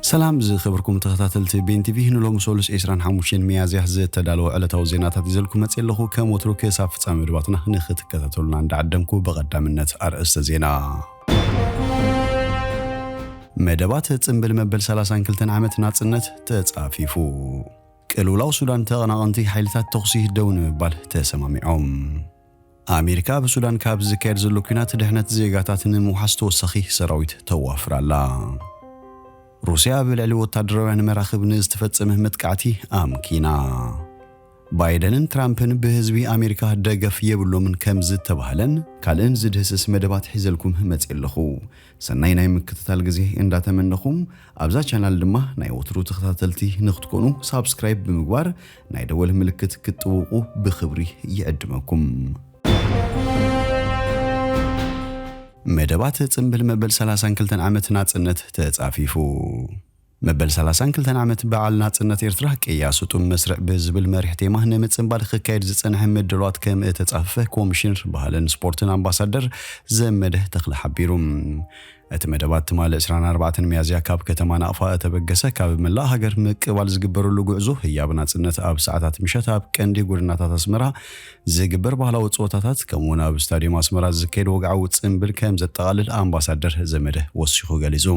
ሰላም ዝኸበርኩም ተኸታተልቲ ቤን ቲቪ፣ ንሎሚ ሰሉስ ዕስራን ሓሙሽተን ሚያዝያ ዝተዳለወ ዕለታዊ ዜናታት ይዘልኩ መጽእ ኣለኹ። ከም ወትሩ ክሳብ ፍጻሜ መደባትና ንኽትከታተሉና እንዳዓደምኩ፣ ብቐዳምነት ኣርእስተ ዜና። መደባት ጽምብል መበል ሰላሳን ክልተን ዓመት ናጽነት ተጻፊፉ። ቅልውላው ሱዳን፣ ተቐናቐንቲ ሓይልታት ተኹሲ ደው ንምባል ተሰማሚዖም። ኣሜሪካ ኣብ ሱዳን ካብ ዝካየድ ዘሎ ኲናት ድሕነት ዜጋታት ንምውሓስ ተወሳኺ ሰራዊት ተዋፍር ኣላ። ሩስያ ኣብ ልዕሊ ወታደራውያን መራኽብ ንዝተፈጸመ መጥቃዕቲ ኣምኪና። ባይደንን ትራምፕን ብህዝቢ ኣሜሪካ ደገፍ የብሎምን ከም ዝተባህለን ካልእን ዝድህስስ መደባት ሒዘልኩም መጽእ ኣለኹ። ሰናይ ናይ ምክትታል ግዜ እንዳተመነኹም፣ ኣብዛ ቻናል ድማ ናይ ወትሩ ተኸታተልቲ ንክትኮኑ ሳብስክራይብ ብምግባር ናይ ደወል ምልክት ክትጥውቑ ብኽብሪ ይዕድመኩም። መደባት ጽምብል መበል ሰላሳን ክልተን ዓመት ናጽነት ተጻፊፉ። መበል ሰላሳን ክልተን ዓመት በዓል ናጽነት ኤርትራ ቅያ ስጡም መስርዕ ብዝብል መሪሕ ቴማ ንምጽንባል ክካየድ ዝጸንሐ ምድላዋት ከም እተጻፈፈ ኮሚሽነር ባህልን ስፖርትን ኣምባሳደር ዘመደ ተኽለ ሓቢሩ። እቲ መደባት ትማሊ ዕስራን ኣርባዕተን ሚያዝያ ካብ ከተማ ናቕፋ እተበገሰ፣ ካብ መላእ ሃገር ምቅባል ዝግበረሉ ጉዕዞ ህያብ ናጽነት ኣብ ሰዓታት ምሸት ኣብ ቀንዲ ጎደናታት ኣስመራ ዝግበር ባህላዊ ጸወታታት፣ ከምኡውን ኣብ ስታዲየም ኣስመራ ዝካየድ ወግዓዊ ጽምብል ከም ዘጠቓልል ኣምባሳደር ዘመደ ወሲኹ ገሊጹ።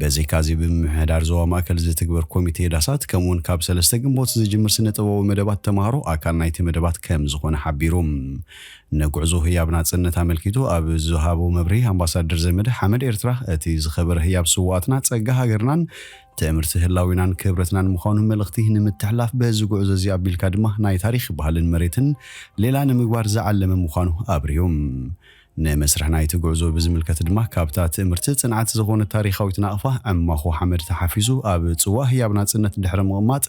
በዚ ካዚ ብምምሕዳር ዞባ ማእከል ዝትግበር ኮሚቴ ዳሳት፣ ከምኡውን ካብ ሰለስተ ግንቦት ዝጅምር ስነ ጥበባዊ መደባት ተማሃሮ ኣካል ናይቲ መደባት ከም ዝኾነ ሓቢሩ። ንጉዕዞ ህያብ ናጽነት ኣመልኪቱ ኣብ ዝሃቦ መብርሂ ኣምባሳደር ዘመደ ሓመድ ኤርትራ እቲ ዝኸበረ ህያብ ስውኣትና ጸጋ ሃገርናን ትእምርቲ ህላዊናን ክብረትናን ምዃኑ መልእኽቲ ንምትሕላፍ፣ በዚ ጉዕዞ እዚ ኣቢልካ ድማ ናይ ታሪኽ፣ ባህልን መሬትን ሌላ ንምግባር ዝዓለመ ምዃኑ ኣብሪሁ። ንመስርሕ ናይቲ ጉዕዞ ብዝምልከት ድማ፣ ካብታ ትእምርቲ ጽንዓት ዝኾነት ታሪኻዊት ናቕፋ ዕማኾ ሓመድ ተሓፊዙ ኣብ ጽዋ ህያብ ናጽነት ድሕሪ ምቕማጥ፣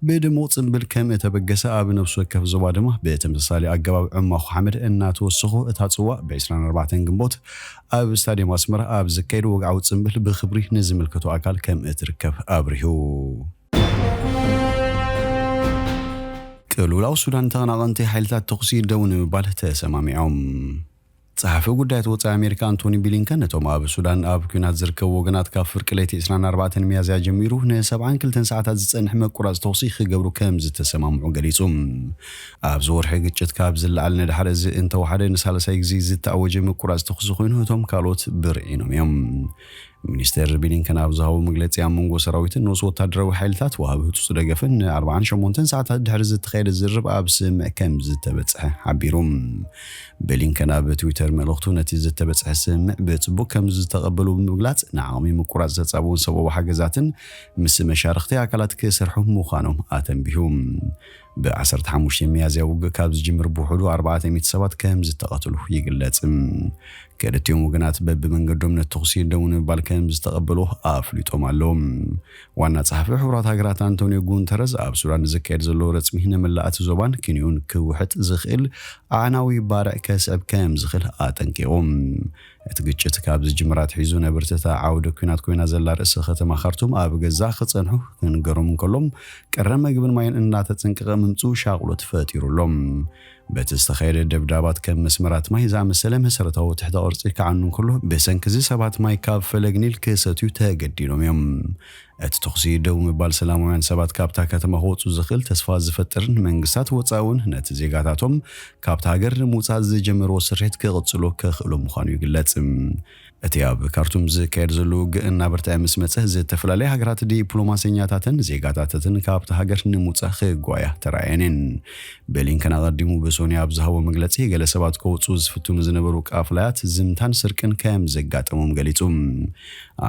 ብድሙቕ ጽምብል ከም እተበገሰ፣ ኣብ ነፍሲ ወከፍ ዞባ ድማ ብተመሳሳሊ ኣገባብ ዕማኾ ሓመድ እናተወሰኹ፣ እታ ጽዋ ብዕስራን ኣርባዕተን ግንቦት ኣብ ስታዲየም ኣስመራ ኣብ ዝካየድ ወግዓዊ ጽምብል ብኽብሪ ንዝምልከቶ ኣካል ከም እትርከብ ኣብሪሁ። ቅልውላው ሱዳን፣ ተቐናቐንቲ ሓይልታት ተኹሲ ደው ንምባል ተሰማሚዖም። ጸሓፊ ጉዳያት ወጻኢ ኣሜሪካ ኣንቶኒ ብሊንከን፣ ነቶም ኣብ ሱዳን ኣብ ኲናት ዝርከቡ ወገናት ካብ ፍርቂ ለይቲ ዕስራን ኣርባዕተን ሚያዝያ ጀሚሩ ንሰብዓን ክልተን ሰዓታት ዝጸንሕ ምቁራጽ ተኹሲ ክገብሩ ከም ዝተሰማምዑ ገሊጹ። ኣብዚ ወርሒ ግጭት ካብ ዝለዓል ንድሓር፣ እዚ እንተወሓደ ንሳልሳይ ግዜ ዝተኣወጀ ምቁራጽ ተኹሲ ኮይኑ፣ እቶም ካልኦት ብርዒኖም እዮም። ሚኒስተር ብሊንከን ኣብ ዝሃቦ መግለጺ፣ ኣብ መንጎ ሰራዊትን ንኡስ ወታደራዊ ሓይልታት ወሃቢ ህጹጽ ደገፍን ንኣርባዓን ሸሞንተን ሰዓታት ድሕሪ ዝተኻየደ ዝርርብ ኣብ ስምምዕ ከም ዝተበጽሐ ሓቢሩ። ብሊንከን ኣብ ትዊተር መልእኽቱ፣ ነቲ ዝተበጽሐ ስምምዕ ብጽቡቕ ከም ዝተቐበሉ ብምግላጽ፣ ንዓቕሚ ምቁራጽ ዘጻብኡን ሰብኣዊ ሓገዛትን ምስ መሻርኽቲ ኣካላት ክሰርሑ ምዃኖም ኣተንቢሁ። ብ ዓሰርተ ሓሙሽተ ሚያዝያ ውግእ ካብ ዝጅምር ብውሕዱ ኣርባዕተ ሚእቲ ሰባት ከም ዝተቐትሉ ይግለጽ። ክልቲኦም ወገናት በብመንገዶም ነቲ ተኹሲ ደው ንምባል ከም ዝተቐበሉ ኣፍሊጦም ኣለዉ። ዋና ጸሓፊ ሕቡራት ሃገራት ኣንቶኒዮ ጉንተረዝ፣ ኣብ ሱዳን ዝካየድ ዘሎ ረጽሚ ንመላእ እቲ ዞባን ክንዮን ክውሕጥ ዝኽእል ኣዕናዊ ባርዕ ከስዕብ ከም ዝኽእል ኣጠንቂቑ። እቲ ግጭት ካብ ዝጅምር ኣትሒዙ፣ ነብርቲ እታ ዓውደ ኲናት ኮይና ዘላ ርእሰ ከተማ ካርቱም ኣብ ገዛ ክጸንሑ ክንገሮም እንከሎም፣ ቀረብ መግብን ማይን እናተጸንቀቐ ምምጽኡ ሻቕሎት ፈጢሩ ኣሎ። በቲ ዝተኻየደ ደብዳባት፣ ከም መስመራት ማይ ዝኣመሰለ መሰረታዊ ትሕተ ቅርጺ ክዓኑ እንከሎ፣ ብሰንኪ እዚ ሰባት ማይ ካብ ፈለግ ኒል ክሰትዩ ተገዲዶም እዮም። እቲ ተኹሲ ደው ምባል፣ ሰላማውያን ሰባት ካብታ ከተማ ክወጹ ዝኽእል ተስፋ ዝፈጥርን መንግስታት ወጻኢ እውን ነቲ ዜጋታቶም ካብታ ሃገር ንምውጻእ ዝጀመርዎ ስርሒት ክቕጽሎ ከኽእሎ ምዃኑ ይግለጽ። እቲ ኣብ ካርቱም ዝካየድ ዘሎ ውግእ እናበርትዐ ምስ መጸ፣ ዝተፈላለያ ሃገራት ዲፕሎማሰኛታትን ዜጋታታትን ካብታ ሃገር ንምውጻእ ክጓያ ተራእየን እየን። ብሊንከን ኣቐዲሙ ብሶኒ ኣብ ዝሃቦ መግለጺ፣ ገለ ሰባት ከውጽኡ ዝፍትኑ ዝነበሩ ቃፍላያት ዝምታን ስርቅን ከም ዘጋጠሞም ገሊጹ።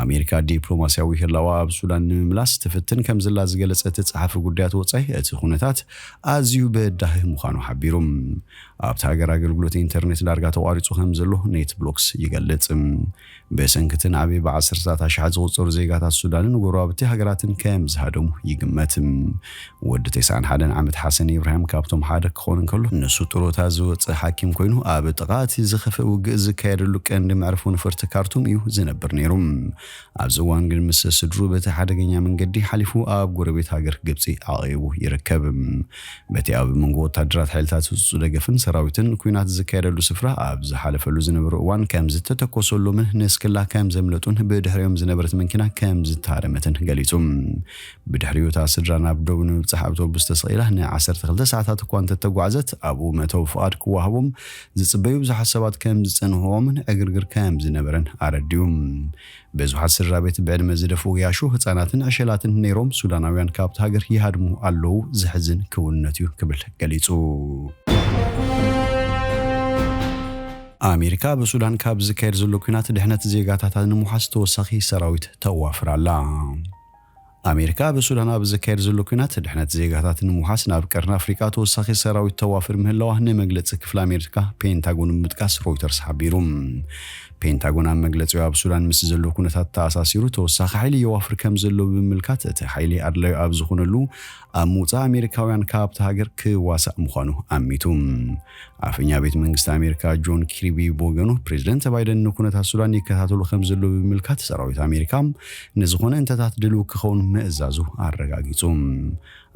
ኣሜሪካ ዲፕሎማስያዊ ህላዋ ኣብ ሱዳን ንምምላስ ትፍትን ከም ዘላ ዝገለጸ እቲ ጸሓፊ ጉዳያት ወጻኢ፣ እቲ ኩነታት ኣዝዩ በዳሂ ምዃኑ ሓቢሩ። ኣብቲ ሃገር ኣገልግሎት ኢንተርኔት ዳርጋ ተቋሪጹ ከም ዘሎ ኔት ብሎክስ ይገልጽ። ብሰንኪ እቲ ናዕቢ ብዓሰርታት ኣሽሓት ዝቑጸሩ ዜጋታት ሱዳንን ጎረባብቲ ሃገራትን ከም ዝሃደሙ ይግመት። ወዲ ተስዓን ሓደን ዓመት ሓሰን ኢብራሂም ካብቶም ሓደ ክኾን እንከሎ፣ ንሱ ጥሮታ ዝወጸ ሓኪም ኮይኑ፣ ኣብ ጥቓ እቲ ዝኸፍእ ውግእ ዝካየደሉ ቀንዲ መዕርፎ ነፈርቲ ካርቱም እዩ ዝነብር ነይሩ። ኣብዚ እዋን ግን ምስ ስድሩ በቲ ሓደገኛ መንገዲ ሓሊፉ ኣብ ጎረቤት ሃገር ግብጺ ዓቒቡ ይርከብ። በቲ ኣብ መንጎ ወታደራት ሓይልታት ህጹጽ ደገፍን ሰራዊትን ኲናት ዝካየደሉ ስፍራ ኣብ ዝሓለፈሉ ዝነበሩ እዋን ከም ዝተተኮሰሎምን ንስክላ ከም ዘምለጡን ብድሕሪኦም ዝነበረት መኪና ከም ዝተሃረመትን ገሊጹ። ብድሕሪኡ እታ ስድራ ናብ ዶብ ንምብጻሕ ኣውቶቡስ ተሰቒላ ን12 ሰዓታት እኳ እንተተጓዕዘት፣ ኣብኡ መእተዊ ፍቓድ ክወሃቦም ዝጽበዩ ብዙሓት ሰባት ከም ዝጸንሕዎምን ዕግርግር ከም ዝነበረን ኣረዲኡ። ብዙሓት ስድራ ቤት ብዕድመ ዝደፍኡ ገያሾ፣ ህጻናትን ዕሸላትን ነይሮም ሱዳናውያን ካብቲ ሃገር ይሃድሙ ኣለዉ፣ ዘሕዝን ክውንነት እዩ ክብል ገሊጹ። ኣሜሪካ ኣብ ሱዳን ካብ ዝካየድ ዘሎ ኲናት ድሕነት ዜጋታታ ንምውሓስ ተወሳኺ ሰራዊት ተዋፍር ኣላ። ኣሜሪካ ኣብ ሱዳን ኣብ ዝካየድ ዘሎ ኲናት ድሕነት ዜጋታት ንምውሓስ ናብ ቀርኒ ኣፍሪቃ ተወሳኺ ሰራዊት ተዋፍር ምህላዋ ንመግለጺ ክፍሊ ኣሜሪካ ፔንታጎን ብምጥቃስ ሮይተርስ ሓቢሩ። ፔንታጎን ኣብ መግለጺኡ ኣብ ሱዳን ምስ ዘሎ ኩነታት ተኣሳሲሩ ተወሳኺ ሓይሊ የዋፍር ከም ዘሎ ብምምልካት እቲ ሓይሊ ኣድላዩ ኣብ ዝኾነሉ ኣብ ምውጻእ ኣሜሪካውያን ካብቲ ሃገር ክዋሳእ ምዃኑ ኣሚቱ። ኣፈኛ ቤት መንግስቲ ኣሜሪካ ጆን ኪርቢ ብወገኑ ፕሬዚደንት ባይደን ንኩነታት ሱዳን ይከታተሉ ከም ዘለዉ ብምምልካት ሰራዊት ኣሜሪካ ንዝኾነ እንተታት ድልው ክኸውን ምእዛዙ ኣረጋጊጹ።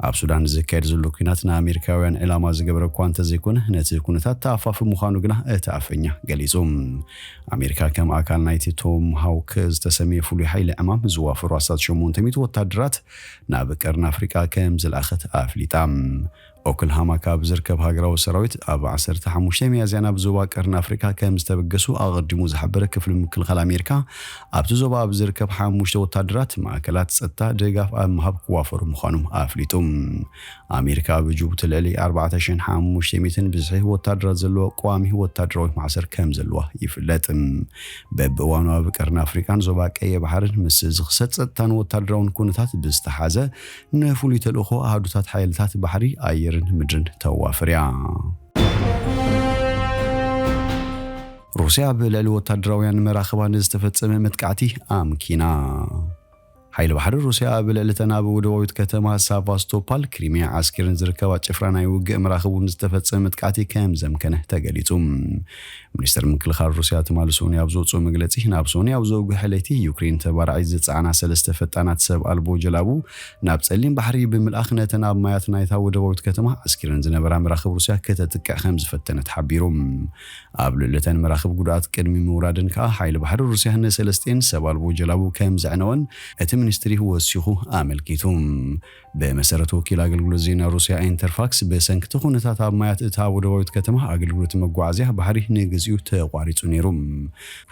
ኣብ ሱዳን ዝካየድ ዘሎ ኲናት ንኣሜሪካውያን ዕላማ ዝገበረ እኳ እንተዘይኮነ ነቲ ኩነታት ተኣፋፊ ምዃኑ ግና እቲ ኣፈኛ ገሊጹ። ኣሜሪካ ከም ኣካል ናይቲ ቶም ሃውክ ዝተሰመየ ፍሉይ ሓይሊ ዕማም ዝዋፈሩ ኣስታት ሸሞንተ ሚእቲ ወታደራት ናብ ቀርኒ ኣፍሪቃ ከም ዝለኣኸት ኣፍሊጣ። ኦክልሃማ ካብ ዝርከብ ሃገራዊ ሰራዊት ኣብ ዓሰርተ ሓሙሽተ ሚያዝያ ናብ ዞባ ቀርኒ ኣፍሪቃ ከም ዝተበገሱ ኣቐዲሙ ዝሓበረ ክፍሊ ምክልኻል ኣሜሪካ ኣብቲ ዞባ ኣብ ዝርከብ ሓሙሽተ ወታደራት ማእከላት ጸጥታ ድጋፍ ኣብ ምሃብ ክዋፈሩ ምዃኖም ኣፍሊጡ። ኣሜሪካ ኣብ ጅቡቲ ልዕሊ ኣርባዕተ ሽሕን ሓሙሽተ ሚእትን ብዝሒ ወታደራት ዘለዎ ቀዋሚ ወታደራዊ ማሕሰር ከም ዘለዋ ይፍለጥ። በብእዋኑ ኣብ ቀርኒ ኣፍሪቃን ዞባ ቀይሕ ባሕርን ምስ ዝኽሰት ጸጥታን ወታደራውን ኩነታት ብዝተሓዘ ንፍሉይ ተልእኾ ኣሃዱታት ሓይልታት ባሕሪ፣ ኣየርን ምድርን ተዋፍር እያ። ሩስያ ኣብ ልዕሊ ወታደራውያን መራኽባ ንዝተፈጸመ መጥቃዕቲ ኣምኪና። ሓይሊ ባሕሪ ሩስያ ኣብ ልዕሊ እተን ኣብ ወደባዊት ከተማ ሳቫስቶፓል ክሪሚያ ዓስኪረን ዝርከባ ጭፍራ ናይ ውግእ መራኽቡ ንዝተፈጸመ መጥቃዕቲ ከም ዘምከነ ተገሊጹ። ሚኒስተር ምክልኻል ሩስያ ትማሊ ሶኒ ኣብ ዘውፅኦ መግለጺ፣ ናብ ሶኒ ኣብ ዘውግሐ ለይቲ ዩክሬን ተባራዒ ዝጸዓና ሰለስተ ፈጣናት ሰብ ኣልቦ ጀላቡ ናብ ጸሊም ባሕሪ ብምልኣኽ ነተን ኣብ ማያት ናይታ ወደባዊት ከተማ ዓስኪረን ዝነበራ መራኽብ ሩስያ ከተጥቅዕ ከም ዝፈተነት ሓቢሩ። ኣብ ልዕሊ እተን መራኽብ ጉድኣት ቅድሚ ምውራደን ከኣ ሓይሊ ባሕሪ ሩስያ ንሰለስቲኤን ሰብ ኣልቦ ጀላቡ ከም ዘዕነወን እቲ ሚኒስትሪ ወሲኹ ኣመልኪቱ። ብመሰረት ወኪል ኣገልግሎት ዜና ሩስያ ኢንተርፋክስ፣ ብሰንኪ እቲ ኩነታት ኣብ ማያት እታ ወደባዊት ከተማ ኣገልግሎት መጓዓዝያ ባሕሪ ንግዚኡ ተቋሪጹ ነይሩ።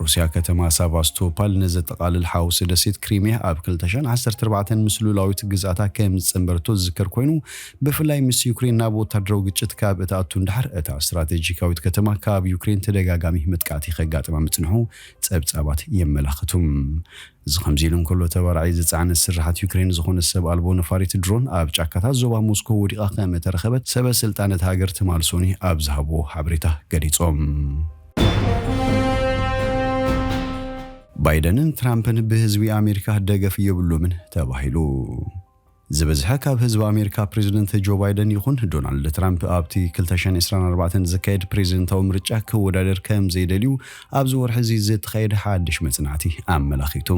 ሩስያ ከተማ ሳቫስቶፓል ንዘጠቓልል ሓውሲ ደሴት ክሪሚያ ኣብ ክልተ ሽሕን ዓሰርተ ኣርባዕተን ምስ ሉላዊት ግዝኣታ ከም ዝጸንበረቶ ዝዝከር ኮይኑ፣ ብፍላይ ምስ ዩክሬን ናብ ወታደራዊ ግጭት ካብ እትኣቱ እንድሕር እታ ስትራቴጂካዊት ከተማ ካብ ዩክሬን ተደጋጋሚ መጥቃዕቲ ከጋጥማ ምጽንሑ ጸብጻባት የመላኽቱ። እዚ ከምዚ ኢሉ እንከሎ፣ ተባራዒ ዝጸዓነት ስርሓት ዩክሬን ዝኾነ ሰብ ኣልቦ ነፋሪት ድሮን ኣብ ጫካታት ዞባ ሞስኮ ወዲቓ ከም እተረኸበት ሰበ ስልጣን እታ ሃገር ትማል ሶኒ ኣብ ዝሃብዎ ሓበሬታ ገሊጾም። ባይደንን ትራምፕን ብህዝቢ ኣሜሪካ ደገፍ የብሎምን ተባሂሉ። ዝበዝሐ ካብ ህዝቢ ኣሜሪካ ፕሬዚደንት ጆ ባይደን ይኹን ዶናልድ ትራምፕ ኣብቲ ክልተ ሽሕን ዕስራን ኣርባዕተን ዝካየድ ፕሬዚደንታዊ ምርጫ ክወዳደር ከም ዘይደልዩ ኣብዚ ወርሒ እዚ ዝተኻየደ ሓድሽ መጽናዕቲ ኣመላኺቱ።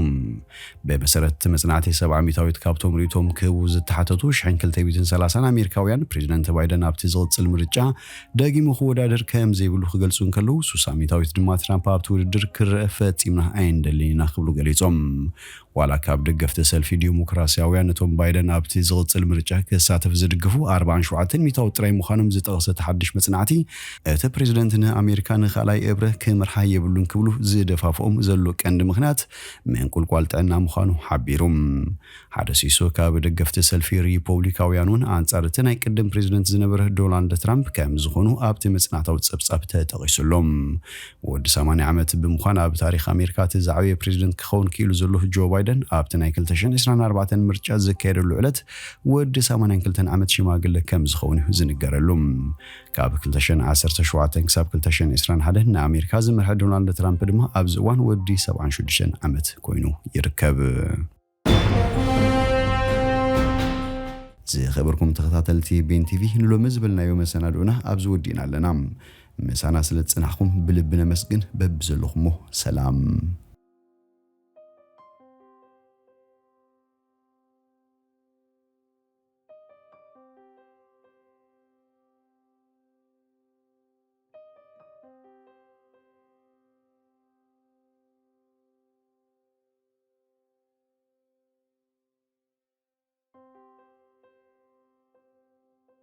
ብመሰረት እቲ መጽናዕቲ፣ ሰብዓ ሚእታዊት ካብቶም ርእይቶም ክህቡ ዝተሓተቱ ሽሕን ክልተ ሚእትን ሰላሳን ኣሜሪካውያን፣ ፕሬዚደንት ባይደን ኣብቲ ዝቕጽል ምርጫ ደጊሙ ክወዳደር ከም ዘይብሉ ክገልጹ እንከለዉ፣ ሱሳ ሚእታዊት ድማ ትራምፕ ኣብቲ ውድድር ክረአ ፈጺምና ኣይንደልን ኢና ክብሉ ገሊጾም። ዋላ ካብ ደገፍቲ ሰልፊ ዲሞክራሲያውያን፣ እቶም ባይደን ኣብቲ ዝቕጽል ምርጫ ክሳተፍ ዝድግፉ ኣርባዓን ሸውዓተን ሚእታዊ ጥራይ ምዃኖም ዝጠቕሰ እቲ ሓድሽ መጽናዕቲ፣ እቲ ፕሬዚደንት ንኣሜሪካ ንኻልኣይ እብረ ክመርሓ የብሉን ክብሉ ዝደፋፍኦም ዘሎ ቀንዲ ምኽንያት ምንቁልቋል ጥዕና ምዃኑ ሓቢሩ። ሓደ ሲሶ ካብ ደገፍቲ ሰልፊ ሪፖብሊካውያን እውን ኣንጻር እቲ ናይ ቅድም ፕሬዚደንት ዝነበረ ዶናልድ ትራምፕ ከም ዝኾኑ ኣብቲ መጽናዕታዊ ጸብጻብ ተጠቒሱ ኣሎ። ወዲ ሰማንያ ዓመት ብምዃን ኣብ ታሪኽ ኣሜሪካ እቲ ዝዓበየ ፕሬዚደንት ክኸውን ክኢሉ ዘሎ ጆ ባይደን፣ ኣብቲ ናይ ክልተ ሽሕን ዕስራን ኣርባዕተን ምርጫ ዝካየደሉ ዕለት ወዲ ሰማንያን ክልተን ዓመት ሽማግለ ከም ዝኸውን እዩ ዝንገረሉ። ካብ ክልተ ሽሕን ዓሰርተ ሸውዓተን ክሳብ ክልተ ሽሕን ዕስራን ሓደን ንኣሜሪካ ዝመርሐ ዶናልድ ትራምፕ ድማ ኣብዚ እዋን ወዲ ሰብዓን ሽዱሽተን ዓመት ኮይኑ ይርከብ። ዝኸበርኩም ተኸታተልቲ ቤን ቲቪ፣ ንሎሚ ዝበልናዮ መሰናድኦና ኣብዚ ወዲእና ኣለና። ምሳና ስለ ዝጸናሕኩም ብልቢ ነመስግን። በብዘለኹሞ ሰላም።